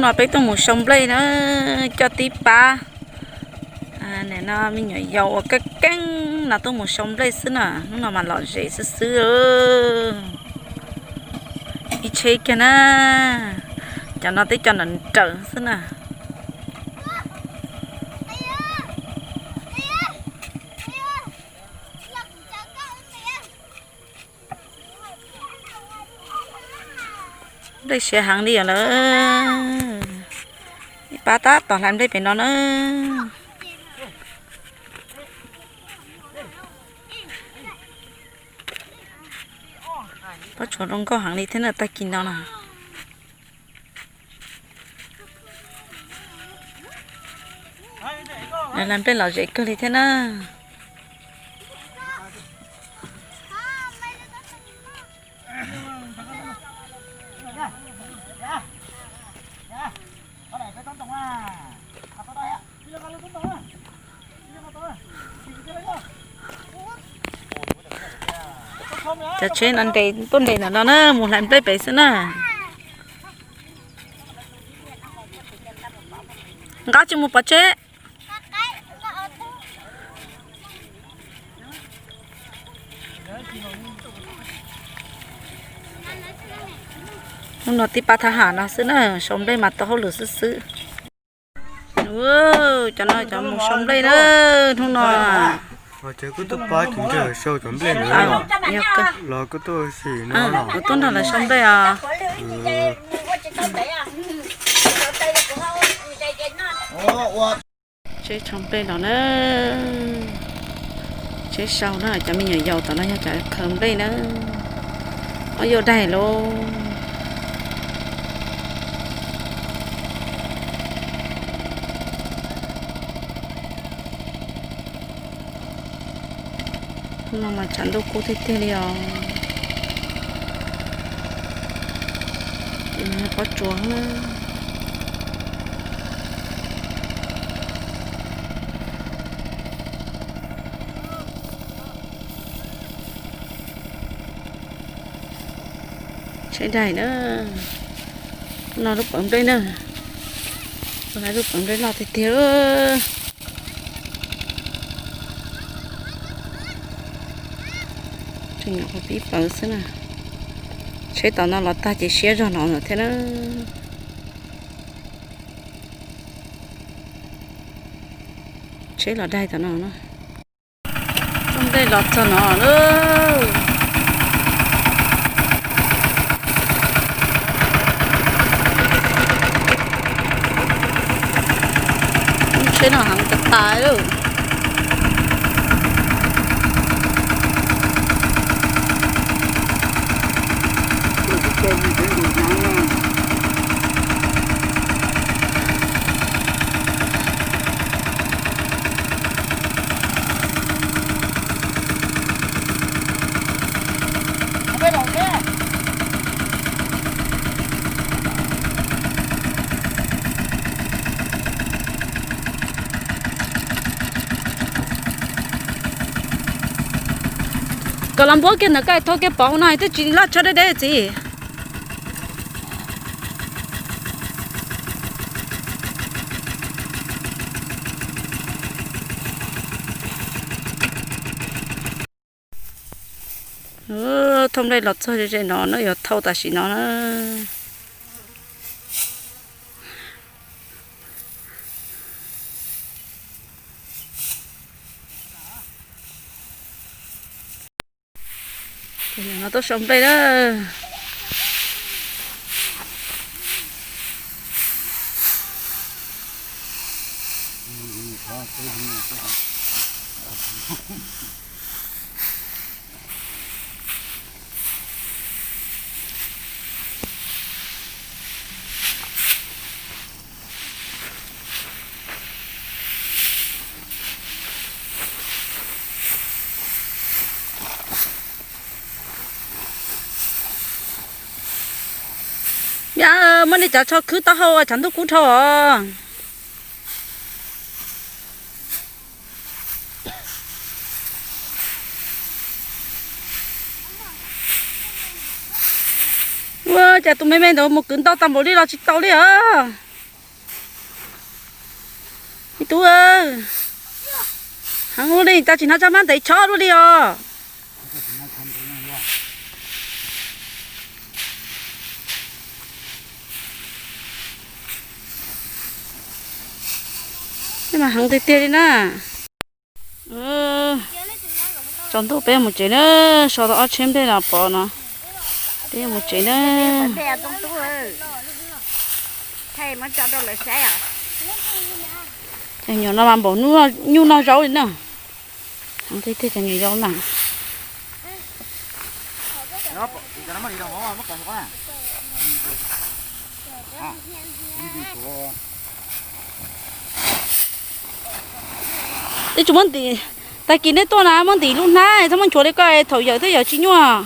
No peb tuaj mus sau nplej na, coj tib pab. Nim no me nyuam yaus uas keej keej no tuaj mus sau nplej xwb na, hnub no mas lom zem xwb xwb. Ib tsheb kiag na, cov no twb cov nrawm nrawm xwb na. Nplej siav heev li os lawm. Ib pab tab tom hlais nplej pem no na. Pob tsuas zoo nkauj heev li thiab na, tag kis no na. Hlais nplej lom zem kawg li thiab na. Cov tsheb no nres tuaj nres ntawm no na, mus hlais nplej pem xwb na. Nqa tsis mus pov tseg. Hnub no tib pab thab ham no xwb na, sau nplej mas tau hauj lwm xwb xwb. Cov no cov mus sau nplej na, hnub no. Ces kuj tuaj pab cov nplej sau cov nplej na. Los kuj tuaj sim no, kuv tuaj nrog lawv sau nplej os. Tsheb sau nplej los na. Tsheb sau na, cov me nyuam yaus tom no yog cov khaws nplej na. Ob yuav daig lauj. Hnub no mas tshav ntuj kub tiag tiag li os. Pob tsuas na. Tsheb daig na. No lub pawv nplej na. Lub pawv nplej loj tiag tiag. Tseem nyuam qhuav pib pawv xwb na. Tsheb tom no los tag ces siab zog no ntawm thiab na. Tsheb los daig tom no na. Tsheb los txog no lawm. Tsheb no heev tas tas lawm. Kom los npuab kiag ntawm koj, thau kiag pov no twb tsis loj tshaj deb deb txiv. Thauj nplej los txog ze ze no na, yuav thauj tam sim no na. No tuaj sau nplej na. Yog muaj nej cov tsho khwb taub hau tshav ntuj kub dhau os. Ua cas tus me me ntawd mus kwv ntau tag npaum li los tsis tau li os. Ib tug, heev ua li, tag tsis hnav tsab mab ntev chob dua li os. Mas heev tiag tiag li na. Tsaus ntuj peb mus tsev na, so tau ob tsheb nplej los pov no, peb mus tsev na. Cov nyuam no mas npaum nyuj noj zaub li na. Heev tiag tiag cov nyuam yaus na. Ib tsis muab ntim, tag kis nej tuaj na muab ntim lub hnab txhob muab nchuav li koj thaum yawm thiab yawm tsis nyuaj.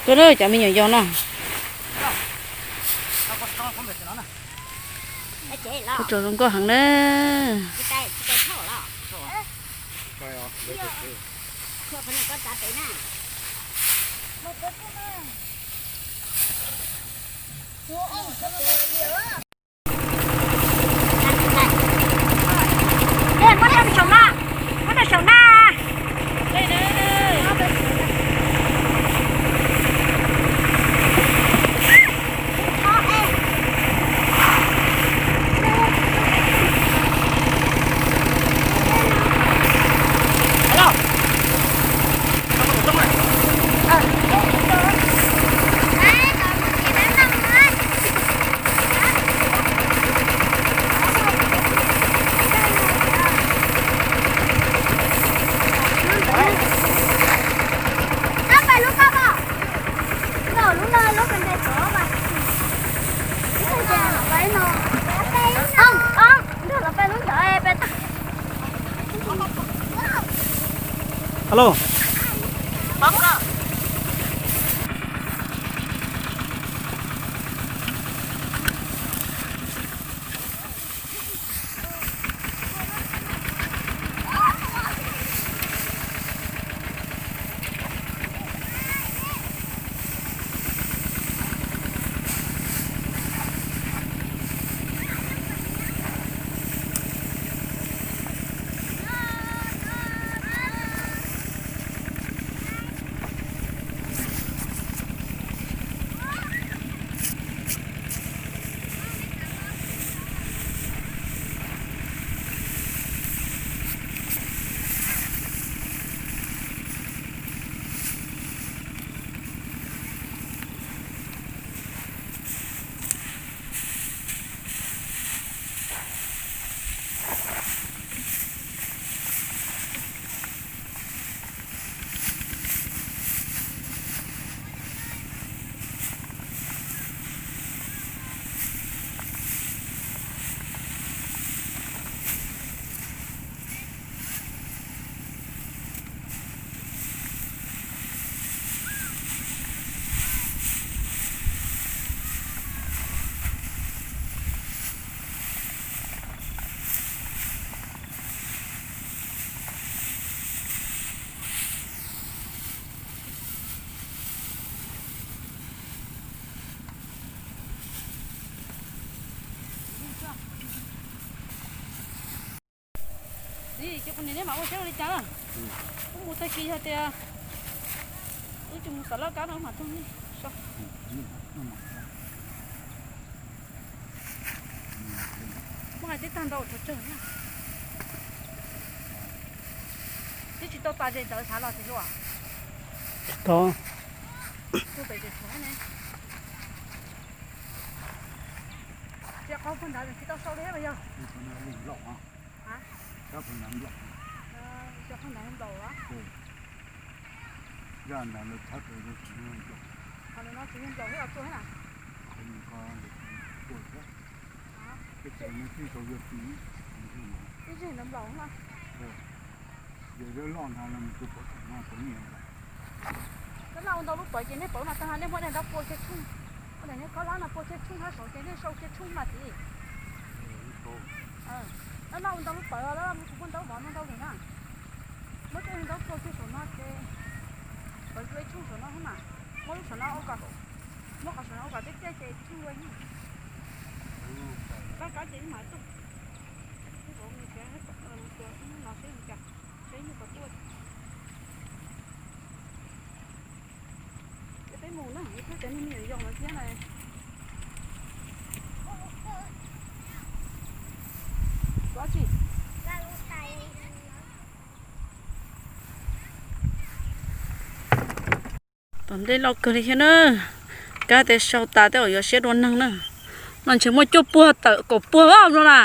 Koj cov me nyuam yaus no. Koj tsaug zoo nkauj heev na. Alo. Txiv, ces kuv niam neb mam ua siab ua li cas na. Wb mus tag kis yog tias wb tsis mus xav laj kab no mam tug nej so. Muaj hais tib tag ntau tsawg na. Twb tsis tau tas zes ntawd xav los tsis luaj. Tsis tau. Tus pem tseem tshuav ne. Ces qhov puag nrad tsis tau sau li thiab los yog? Cov puag nrad nplaum. Qhov no tsis yog nplaum thiab los tuaj thiab na. Ib zeg nplaum nplaum na. Laj ua ntau lub pawv ces nej pawv mas tag nej muab daim ntaub pua kiag tshooj, ua daim niag khaub hlab no pua kiag tshooj hab saud ces nej sau kiag tshooj mas txiv. Lawv no ua ntau lub pawv, lawv muab kuv muab ntaub vov no ntau li na. Muab tej ntaub tua kiag saum no ces pawv yuav ib tshooj saum no xwb mas. Muab lub saum no ua kom, muab qhov saum no ua kom tiaj tiaj ces tshooj ua ib. Kab kab ces ib mam tuaj. Ib vov mus txiav mus tua no seb li cas, seb nyuj puas tuaj. Ces peb mus na, ib pliag cov niag me nyuam yaus no thiab na. Tom ntej loj kawg li thiab na. Kab tias sau tas tej zaum yuav siab dua neeg na. No ntshe muaj cuaj puag tawm kaum puag no na.